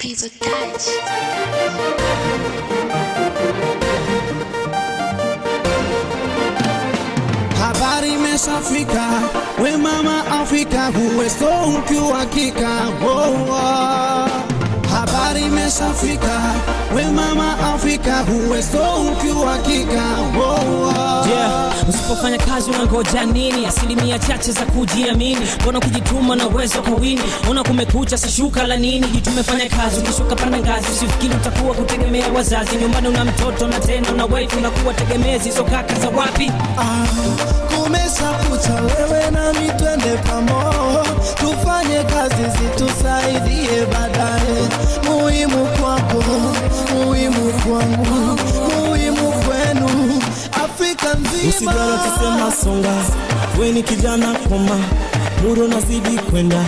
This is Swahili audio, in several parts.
Pizza Touch. Habari imeshafika, we mama Afrika, uwezo ukiuhakika. Oh, oh. Habari imeshafika, we mama Afrika, uwezo ukiuhakika. Oh, oh. Yeah, usipofanya kazi unangoja nini? Asilimia chache za kujiamini. Mbona kujituma na uwezo kwa wingi? Ona kumekucha sishuka la nini? Jitume, fanya kazi, ukishuka panda ngazi. Usifikiri utakuwa kutegemea wazazi. Nyumbani una mtoto na tena una wife, unakuwa tegemezi. So kaka za wapi? Kumeshakucha, wewe nami twende pamoja, tufanye kazi zitusaidie baadaye. Muhimu kwako, muhimu kwangu, muhimu kwenu, Afrika nzima. Usigara kusema songa, we ni kijana koma, muda unazidi kwenda,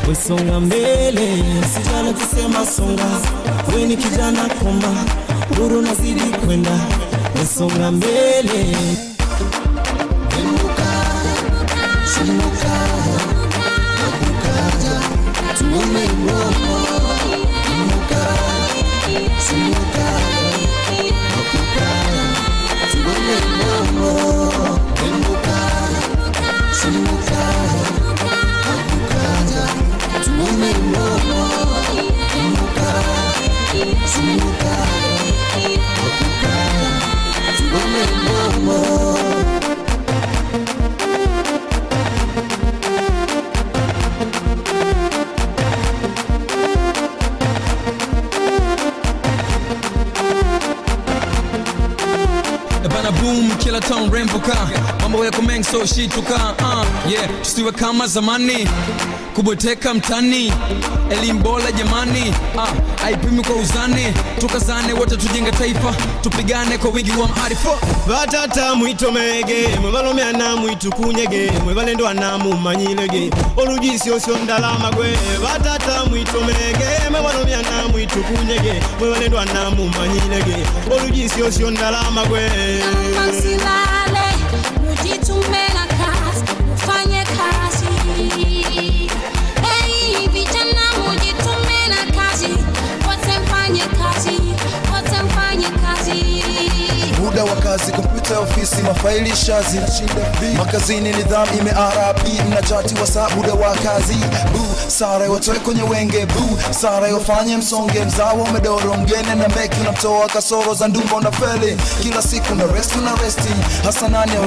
we songa mbele. Usigara kusema songa, we ni kijana koma, muda unazidi kwenda, we songa mbele. Bana boom, kila town rempuka. Mambo yako mengi so shituka. Yeah, tusiwe kama zamani, kuboteka mtani. Elimu bora jamani, haipimi kwa uzani. Tukazane wote tujenga taifa, tupigane kwa wingi wa maarifa. Batata mwitomege, mwebalomyana mwitukunyege, mwebalendwana mumanyilege, olujisi osyo ndalama gwe. Batata mwitomege, mwebalomyana mwitukunyege, mwebalendwana mumanyilege, olujisi osyo ndalama gwe. Kama msilale, mujitume na kazi, mufanye kazi. Hey, vijana mujitume na kazi, wote mfanye kazi, wote mfanye kazi. Muda wa kazi, kompyuta ofisi, mafaili shazi, makazini nidhamu ime-RP, mnachati WhatsApp muda wa kazi. Bu, sare watoe kwenye wenge, bu, sare wafanye msonge, mzawa umedoro, mgeni na meki unamtoa kasoro za ndumba unafeli. Kila siku na rest na resti, hasa nani